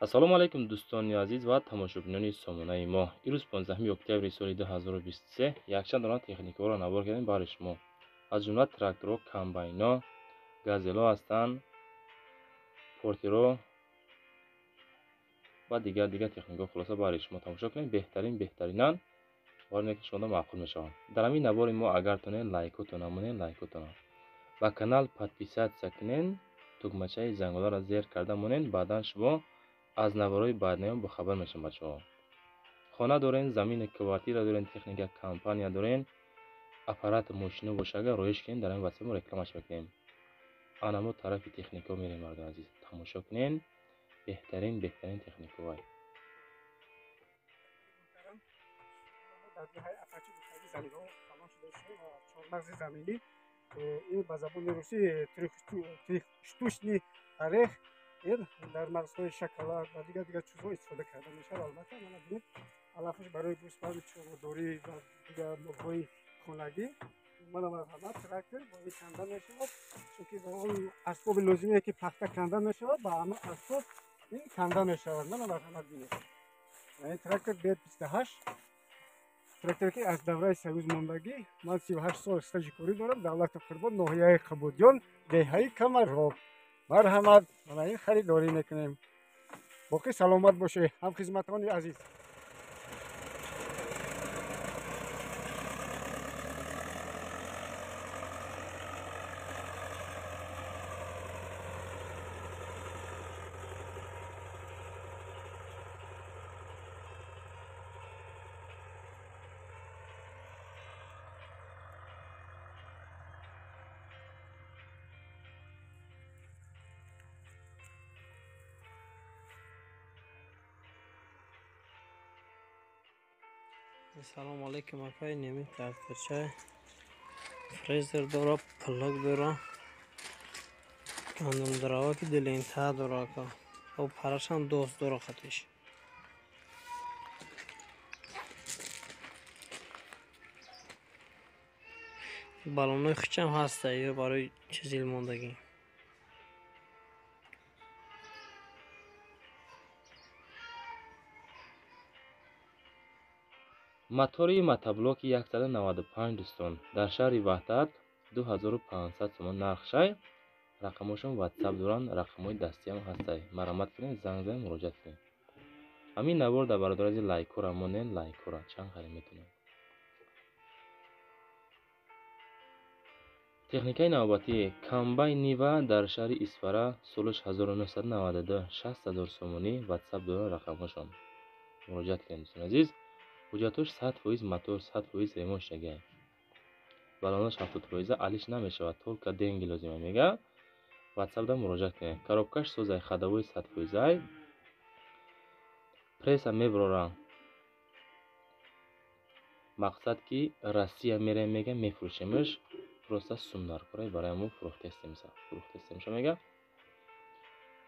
Ассалому алайкум дӯстони азиз ва тамошобинони сомонаи мо. Имрӯз 15 октябри соли 2023 якчанд дона техникаҳоро навор кардем барои шумо. Аз ҷумла тракторҳо, комбайнҳо, газелҳо ҳастанд, портерҳо ва дигар техникаҳо. Хулоса барои шумо тамошо кунед, беҳтаринанд. Бовар ки шумо маъқул мешаванд. Дар ҳамин навори мо агар тонед лайкотон намонед, лайкотон ба канал подписатсия кунед, тугмачаи занголаро зер карда монед, баъдан шумо аз наворҳои баъднаём бохабар мешавед. Бачаҳо, хона дорен, замини квартира дорен, техника компания дорен, аппарат мошино боша, агар роиш кунед, дар ҳамин ватсап мо рекламаш мекунем. Ана мо тарафи техникаҳо мерем, мардони азиз, тамошо кунед, беҳтарин техникаҳо. Чормағзи заминӣ, ин ба забони русӣ трехштучный орех, ин дар мағзҳои шоколад ва дигар чизҳо истифода карда мешавад. Албатта, мана бинед, алафаш барои гӯсфанду чорводорӣ ва дигар молҳои хонагӣ. Мана марҳамат, трактор бо ин канда мешавад, чунки ба он асбоби лозимие ки пахта канда мешавад, ба ҳама асбоб ин канда мешавад. Мана марҳамат, бинед, ин трактор Б58, тракторе ки аз давраи союз мондагӣ. Ман 38 сол стажи корӣ дорам. Давлати Қурбон, ноҳияи Қабудён, деҳаи Камарроб. Марҳамат, мана ин харидорӣ мекунем. Боқӣ саломат бошед, ҳамхизматони азиз. Салом алейкум, акай. Неми тракторча фрезер дора, плуг дора, гандумдарава ки лента дора, ака. О парашам дост дора хатиш. Баллонои хучам ҳаста, ё барои чизил мондагӣ. Мотори мотоблоки 195 дӯстон, дар шаҳри Ваҳдат 2500 сомон нархшай. Рақамҳошон ватсап доранд, рақамҳои дастиам ҳастай. Марҳамат кунед, занг занед, муроҷиат кунед. Ҳамин навор дар бародари азиз лайкҳоро монед, лайкҳоро чанд қариб метавонед. Техникаи навбатӣ комбайн Нива дар шаҳри Исфара, солаш 1992, 60000 сомонӣ. Ватсап доранд рақамҳошон. Муроҷиат кунед, дӯстони азиз. Ҳуҷҷатҳош 100% мотор, 100% ремонт шудагиай. Баллонаш 70% алиш намешавад, только деньги лозима мега. Ватсапда муроҷиат кунед. Коробкаш созай, ходовой 100%. Пресса меброра. Мақсад ки Россия мерем мега, мефурӯшемш. Просто сум даркорай, барои мо фурӯхтестемса. Фурӯхтестемша мега.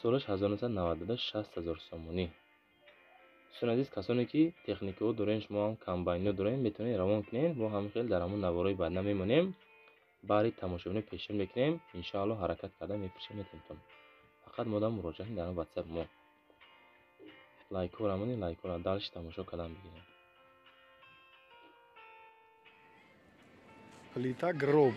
Солаш 1992, 60000 сомонӣ. Дӯстони азиз, касоне ки техникаҳо дорен, шумо ҳам комбайнҳо дорен, метавонед равон кунед. Мо ҳам хел дар ҳамон наворҳои баъдна мемонем, баъди тамошобино пешниҳод мекунем. Иншоалло ҳаракат карда мефурӯшем метавонтон. Фақат модам муроҷиат кунед дар ватсап мо. Лайкҳоро монед, лайкҳоро дальше тамошо кардан бигирем. Плита гроб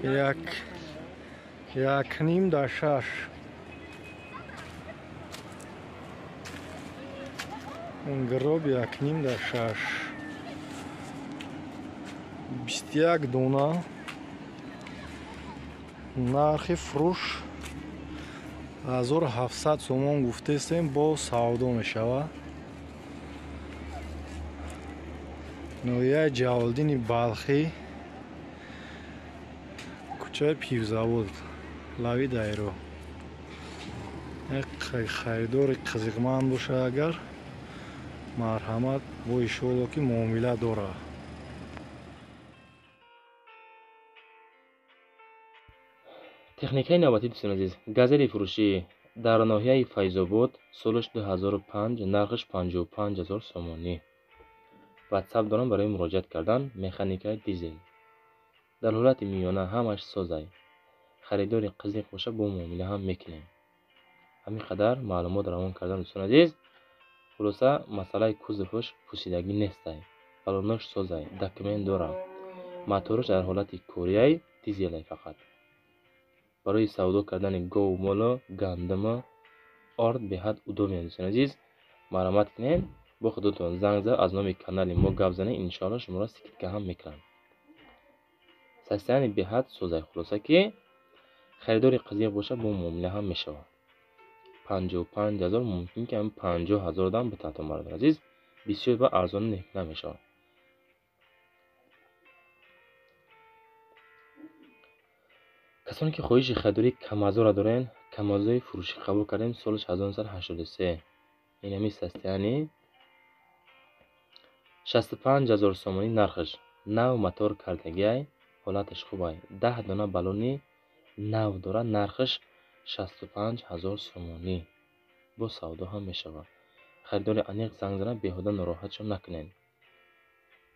1.5 да 6. Гроб 1.5 да 6. 21 дона. Нархи фурӯш 1700 сомон гуфтестем, бо савдо мешавад. Ноҳияи Ҷалолиддини Балхӣ, кӯчаи Пивзавод, лави дайро. Харидори қизиқманд бошад агар, марҳамат, бо иншоалло ки муомила дорад. Техникаи навбатӣ дӯстони азиз, газели фурӯшӣ дар ноҳияи Файзобод, солаш 2005, нархаш 55000 сомонӣ. Ватсап дорам барои муроҷиат кардан. Механикаи дизел дар ҳолати миёна, ҳамаш созай. Харидори қизиқ боша, бо муомила ҳам мекунем. Ҳамин қадар маълумот равон кардам, дӯстони азиз. Хулоса, масъалаи кузоваш пусидагӣ нестай. Балонош созай, документ дорам. Мотораш дар ҳолати корияй, дизелай фақат. Барои савдо кардани гов, моло, гандумо, орд беҳад удобен, дӯстони азиз. Марҳамат кунед, бо худотон занг зад, аз номи канали мо гап занед, иншоалло шуморо скидка ҳам мекунанд. Состояние беҳад созай. Хулоса ки харидори қазиқ бошад, бо муомила ҳам мешавад. 55 000, мумкин ки ҳам 50 000 дам битатон, бародари азиз. Бисёр ба арзон намешавад. Касоне ки хоҳиши харидории камазора дорен, камазои фурӯшӣ қабул кардем соли 1983. Ин ҳамин состояние 65 000 сомонӣ нархаш. Нав мотор кардагиай, ҳолаташ хубай. 10 дона баллони нав дорад, нархаш 65 000 сомонӣ. Бо савдо ҳам мешавад. Харидори аниқ занг занад, беҳуда нороҳатшон накунед.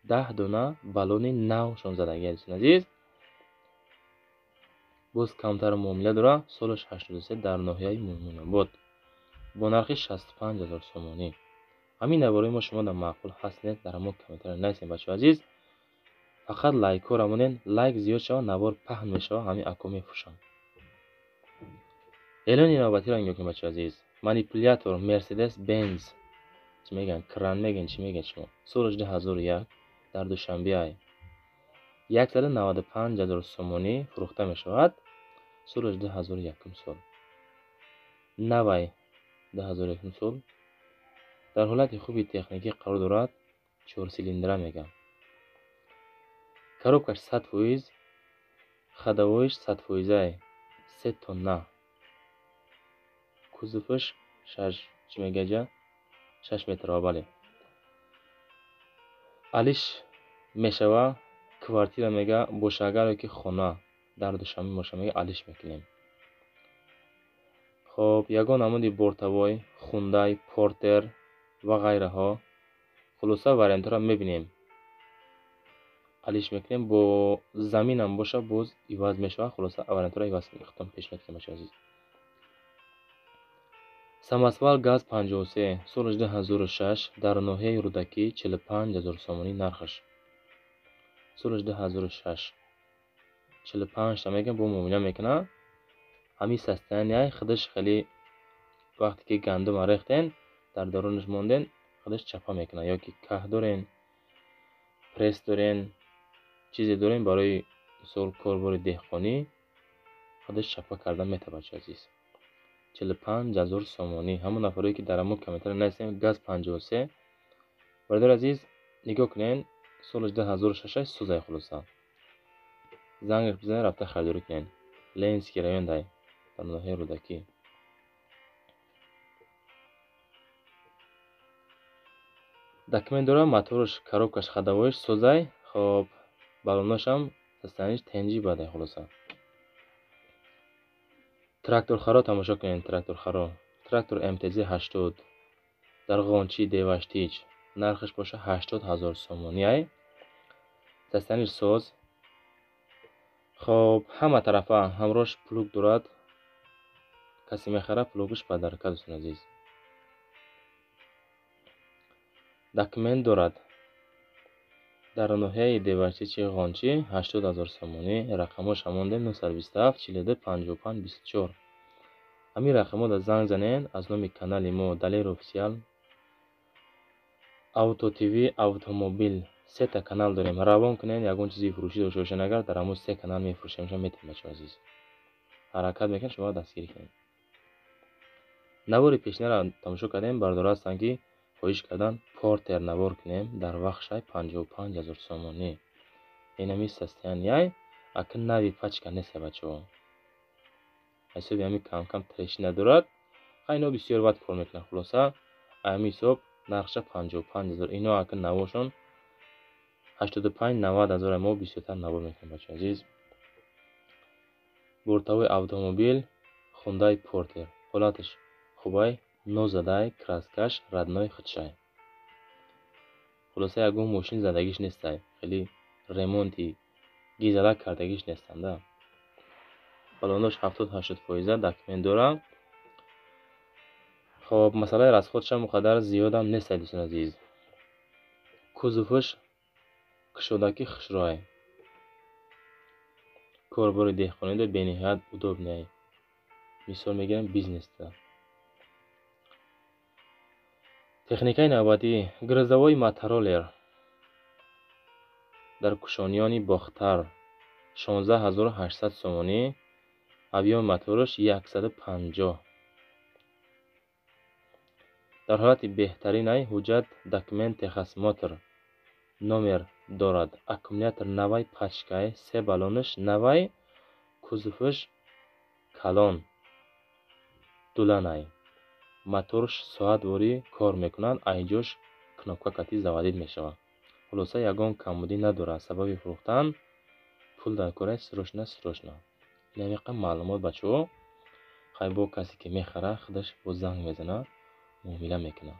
10 дона баллони навшон задагиай, дӯстони азиз. Боз камтар муомила дорад, солаш 83 дар ноҳияи Мӯминобод бо нархи 65 000 сомонӣ. Ҳамин навораи мо шумо дар маъқул ҳаст нест, дар ҳамон комментария нависед, бачаҳо азиз. Фақат лайкҳоро монед, лайк зиёд шавад, навор паҳн мешавад, ҳамин акко мефурӯшам. Эълони навбатиро нигоҳ кунед, бачаҳо азиз. Манипулятор Мерседес Бенз, чӣ мегӯянд, кран мегӯянд, чӣ мегӯянд шумо? Соли 2001 дар Душанбе 195 000 сомонӣ фурӯхта мешавад. Соли 2001 сол. Навай 2001 сол. Дар ҳолати хуби техникӣ қарор дорад, 4 силиндра мегӯям. Коробкаш 100%, ходовоиш 100%, 3 тонна. Кузоваш 6, чӣ мегӯяд, 6 метр, бале. Алиш мешава, квартира мега боша, агар ки хона дар Душанбе боша, мега алиш мекунем. Хоб, ягон намуди бортовой, Хундай, Портер ва ғайраҳо. Хулоса вариантҳоро мебинем. Алиш мекунем, бо заминам боша боз иваз мешавад. Хулоса вариантҳоро иваз мекунем, пешниҳод кунем, бачаҳо азиз. Самосвал газ 53 соли 2006 дар ноҳияи Рӯдакӣ 45 000 сомонӣ нархаш. Соли 2006 45 та мегӯям, бо муомила мекунад. Ҳамин состояние худаш хеле вақте ки гандума рехтен, дар дарунаш монден, худаш чапа мекунад. Ё ки каҳ дорен, пресс дорен, чизе дорен барои мисол корбори деҳқонӣ, худаш чапа карда метавад, бачаҳо азиз. 45 000 сомонӣ. Ҳамон нафарое ки дар ҳамон комментария нависем газ 53. Бародари азиз, нигоҳ кунед, соли 2006 созай. Хулоса зангаш бизанед, рафта харидорӣ кунед. Ленинский район дай, дар ноҳияи Рӯдакӣ. Документ дорад, мотораш, коробкаш, ходовоиш созай. Хоб, баллоношам состояниш тенҷи бадай. Хулоса тракторхаро тамошо кунед, тракторхаро. Трактор МТЗ 80 дар Ғончи Деваштич, нархаш боша 80 000 сомонӣ ай. Состояниш соз. Хоб, ҳама тарафа ҳамроҳш плуг дорад. Касе мехарад, плугаш подарка, дӯстони азиз. Документ дорад. Дар ноҳияи Деваштичи Ғончи 80 000 сомонӣ. Рақамҳош ҳамондем 927 42 55 24. Ҳамин рақамҳоро занг занед аз номи канали мо Далер Офисиал, Авто ТВ, Автомобил. Сета канал дорем. Равон кунед, ягон чизи фурӯшӣ дошта бошед, агар дар ҳамон се канал мефурӯшем, шумо метавонед, бачаҳо азиз. Ҳаракат мекунед, шуморо дастгирӣ кунед. Навори пешинаро тамошо кардем, бародаро ҳастанд ки хоҳиш кардан Портер навор кунем, дар вақшай 55 000 сомонӣ. Ин ҳамин состояние, ака нави пачка нест, бачаҳо. Ҳисоби ҳамин кам-кам трещина дорад. Ха, ино бисёр вақт кор мекунанд. Хулоса, ҳамин ҳисоб нархша 55 000. Ино ака навошон 85-90 ҳазор, мо бисёртар навор мекунем, бачаҳо азиз. Бортовой автомобил Хундай Портер. Ҳолаташ хубай, нозадай, краскаш родной худшай. Хулоса ягон мошин задагиш нестай, хеле ремонти гизалак кардагиш нестанда. Балонош 70-80%, документ дорад. Хоб, масъалаи расходшам он қадар зиёдам нест, дӯстони азиз. Кузоваш кушодаки, хушрӯай. Корбори деҳқонида бениҳоят удобный. Мисол мегирем бизнесда. Техникаи навбатӣ: грузовой мотороллер дар Кушониёни Бохтар, 16 800 сомонӣ, объёми мотораш 150. Дар ҳолати беҳтаринай, ҳуҷҷат, документ, техосмотр, номер дорад. Аккумулятор навай, пачкай, се баллонаш навай, кузоваш калон, дуланай. Моторш соатворӣ кор мекунад, айҷош кнопка кати заводить мешавад. Хулоса, ягон камбудӣ надорад. Сабаби фурӯхтан пул дар кора, срочно, срочно. Инамиқа маълумот, бачаҳо. Хай, бо касе ки мехарад, худаш бо занг мезанад, муомила мекунад.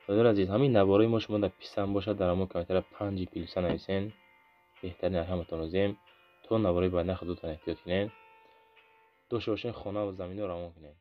Бародари азиз, ҳамин навораи мо шумо дар писанд бошад, дар ҳамон комментария панҷи плюса нависен. Беҳтарин, ҳаматон розием. То навораи баъдина худотон эҳтиёт кунед, дошта бошед, хонаву заминро равон кунед.